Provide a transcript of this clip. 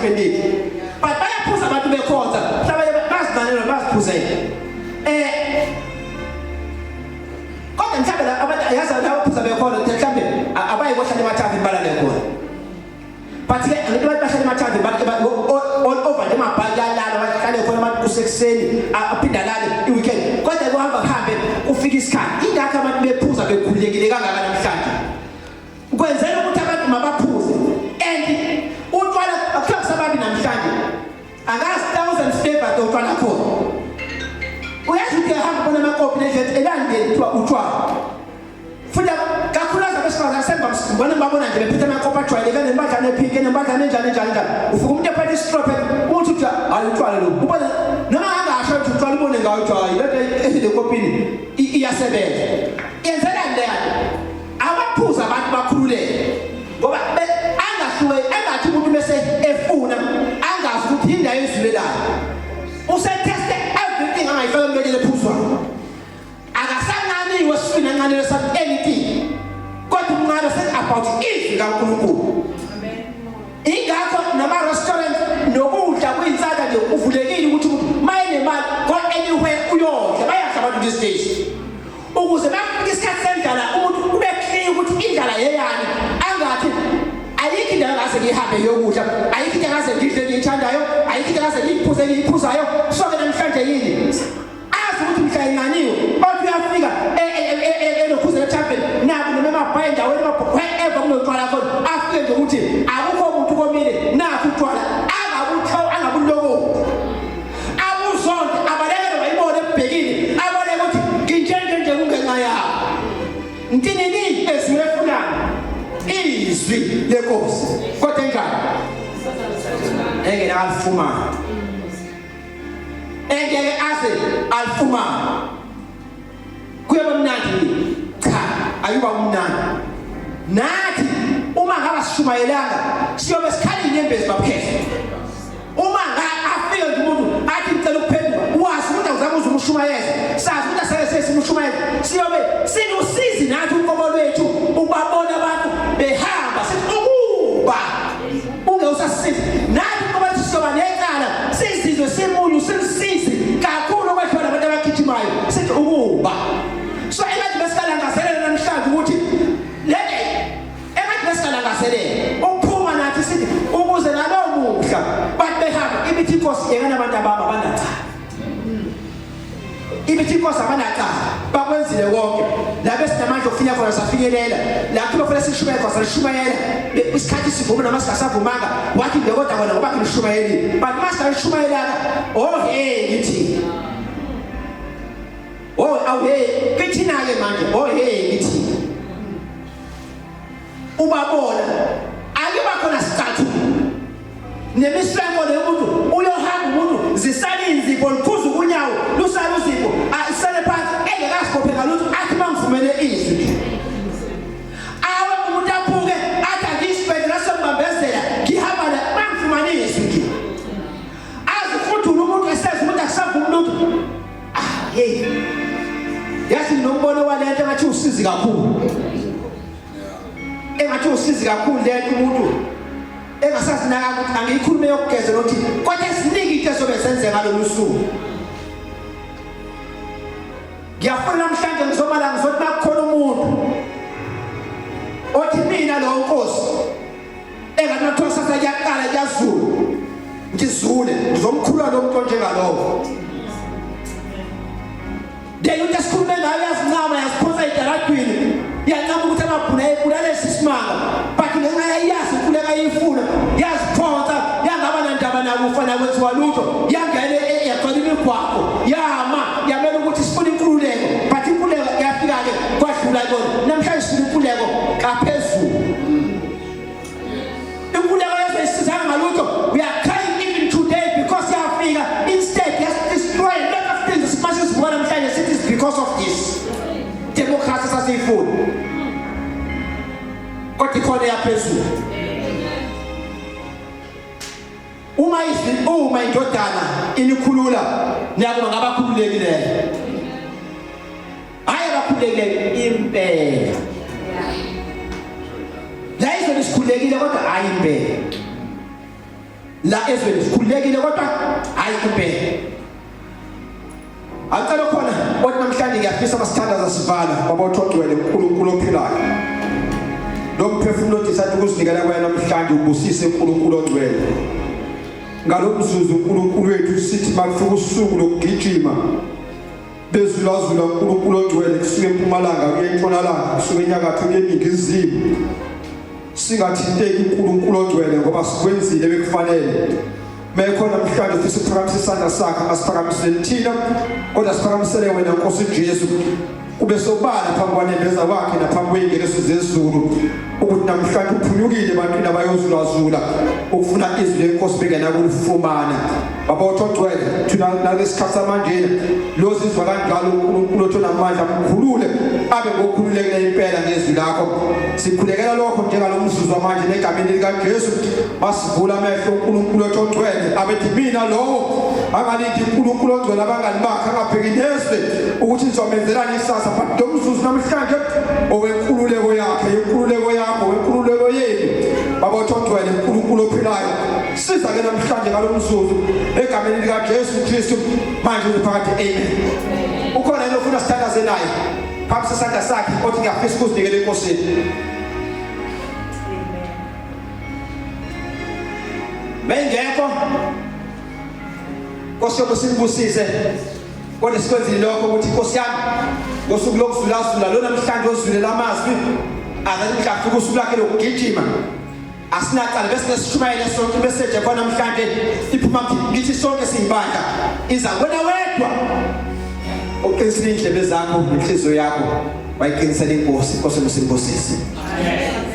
esontweni lethu. But bayaphuza abantu bekhonza, mhlawumbe bazilalele baziphuzele. Kodwa mhlawumbe la abantu yazi la baphuza bekhona mhlawumbe abayi kohlala emathaveni balale khona. But ke abantu bahlala emathaveni all over nje emabhaki yalala bahlale khona abantu kusekuseni aphinde alale i-weekend. Kodwa kuhamba kuhambe kufika isikhathi ingakho abantu bephuza bekhululekile kangaka namhlanje. Kwenzela ukuthi abantu mabaphuze and utshwala akuthiwa kusababi namhlanje angazi thousand flavor totshwala khona. Uyazi ukuthi uyahamba ubona amakopi nendlela elandeni kuthiwa utshwala. Futhi kakhulukazi abesifazane sengibona ngibabona nje bephethe amakopi ajwayelekile nembadlane ephinki nembadlane enjani enjani enjani. Ufika umuntu ephethe istrop uthi uthi hayi utshwala lo. Ubone noma angasho ukuthi utshwala ubone ngayo ukuthi hayi lento ehlele ekopini iyasebenza. Yenzelani leyo? Abaphuza abantu bakhululeke. Ngoba angahluke engathi umuntu bese efuna angazi ukuthi yini ayizulelayo. Useteste everything angayifaka emlonyeni ephuzwayo. Akasanqaniwe esiswini anqanele sa anything. Kodwa umnqalo se about izwi kaNkulunkulu. Ingakho nama restaurant nokudla kuyinsada nje uvulekile ukuthi umuntu mayenemali go anywhere uyodla bayadla abantu these days. Ukuze makufika isikhathi sendlala umuntu kube clear ukuthi indlala yeyani angathi ayikho indawo engaze ngihambe yokudla ayikho into engaze ngidle engiyithandayo ayikho into engaze ngiyiphuze engiyiphuzayo so-ke namhlanje yini azi ukuthi mhla inqaniwe othi uyafika elokhuzela ethaveni naku noma emabhayi endaweni wherever kunotshwala khona afike nje ukuthi akukho muntu komile nakho utshwala angabutho angabulokoti abuzonke abalekele wayibona ebhekile abone ukuthi nginjenje nje kungenxa yakho ntinini ezwi efunani izwi lenkosi kodwa enjani engenalifumana engeke aze alifumane kuyoba mnandi cha ayuba umnandi nathi uma ngaba sishumayelanga siyobe sikhala inyembezi baphehla uma nga afike nje umuntu athi ngicela ukuphenduka wazi ukuthi awuzange uze umushumayeze sazi ukuthi asake sesimushumayeze siyobe silusizi nathi uqobo lwethu ukubabona abantu behamba sithi ukuba unge usasisiza nathi ngoba sizoba necala sizizwe simunyu simsizi kakhulu okwedlula abantu abagijimayo sithi ukuba so engathi besikalangazelela namhlanje ukuthi le engathi besikalangazelela ukuphuma nathi sithi ukuze nalowo muhla bathi behamba imithi inkosi yekana abantu ababa banacala Ibithi inkosi abanacala bakwenzile konke la besinamandla okufinya khona safinyelela la kuthiwa kufanele sishumayele khona salishumayela isikhathi sivuma noma singasavumanga wathi nje kodwa kona ngoba ngilishumayelile but uma singanishumayelanga oh hey ngithi oh awu hey kithina-ke manje oh hey ngithi ubabona akuba khona sicathulo nemiswenko leyo umuntu uyohamba umuntu zisale inzipho liphuza unyawo lusale uzipho asale phansi engekazibophe ngalutho athi mangivumele izwi awe umuntu aphuke athi angisibhedlela sembambezela ngihamba la mangifumane izwi nje azifudule umuntu eseza ukuthi akusavumi lutho ah hey yazi nombono walento ngathi usizi kakhulu engathi usizi kakhulu lento umuntu engasazinaka ukuthi angiyikhulume yokugeza nothi kodwa eziningi into ezobe zenzeka ngalolu suku ngiyafuna namhlanje ngizobala ngizothi makukhona umuntu othi mina lo nkosi engathi nakuthiwa sasa kuyaqala kuyazula ngizule ngizomkhulula lo muntu onjengalowo Lento into esikhulume ngayo yazincama yaziphonsa edaladwini yancama ukuthi amabhuna ayebulala esisimanga but ngenxa yayazi inkuleka ayifuna yaziphonsa yangaba nandaba nakufa nakwenziwa lutho yangena e, yagcwala imigwaqo yama yamela ukuthi sifuna inkululeko but inkululeko yafika-ke kwadlula kona namhlanje sifuna inkululeko kaphezulu Inkululeko yezwe isizanga ngalutho. We are crying even today because yafika instead yes destroy a lot of things simase sivuka namhlanje sithi is because of this democracy sasiyifuna. Kodwa ikhona yaphezulu. Uma izwi uma indodana inikhulula niyakuba ngabakhululekileyo. Hayi abakhulekile impela. La izwe lisikhulekile kodwa hayi impela. La ezweni sikhululekile kodwa hayi kuphela. Angicela khona othi namhlanje ngiyafisa masithandaza sivala baba othogcwele uNkulunkulu ophilayo. Lo mphefumulo othi ukuzinikela kwena namhlanje ubusise uNkulunkulu ongcwele. Ngalomzuzu uNkulunkulu wethu sithi makufika usuku lokugijima bezulazula uNkulunkulu ongcwele kusuka empumalanga kuye entshonalanga kusuka enyakatho kuye eningizimu singathinteki uNkulunkulu ongcwele ngoba sikwenzile bekufanele mekhona namhlanje ufisa ukuphakamisa isandla sakhe angaasiphakamiseli thina kodwa siphakamisele wena Nkosi Jesu kube sobala phambi kwanembeza wakhe naphambi kwey'ngelosi zezulu ukuthi namhlanje uphunyukile ebantwini abayozulazula ukufuna izwi lenkosi bengenakulifumana baba uthi ogcwele thina nalesikhathi samanjena lozizwa kanjalo uNkulunkulu othi onamandla mkhulule abe ngokhululekile impela ngezwi lakho sikhulekela lokho njengalo mzuzu manje negameni likaJesu basivula amehlo uNkulunkulu othi ogcwele abethi mina lowo angalindi uNkulunkulu ogcwele abangani bakhe angabheki nezwe ukuthi ngizomenzelani isasa but lo mzuzu namhlanje owenkululeko yakhe inkululeko yakho wenkululeko yenu baba othi ogcwele uNkulunkulu ophilayo siza ke namhlanje ngalo mzuzu egameni likaJesu Kristu manje uphakathi amen ukhona yini ofuna sithandaze naye phambi sesandla sakhe othi ngiyafisa ukuzinikela enkosini bengekho Nkosi yobe sinibusise kodwa sikwenzile lokho ukuthi Nkosi yami ngosuku lokuzulazula lona namhlanje ozulela amazwi akaze mhlawumbe usuku lakhe lokugijima asinacala bese nesishumayele sonke bese nje khona namhlanje iphuma ngithi sonke siyibandla iza wena wedwa uqinisile indlebe zakho nenhliziyo yakho wayiqinisela inkosi inkosi musibusise amen.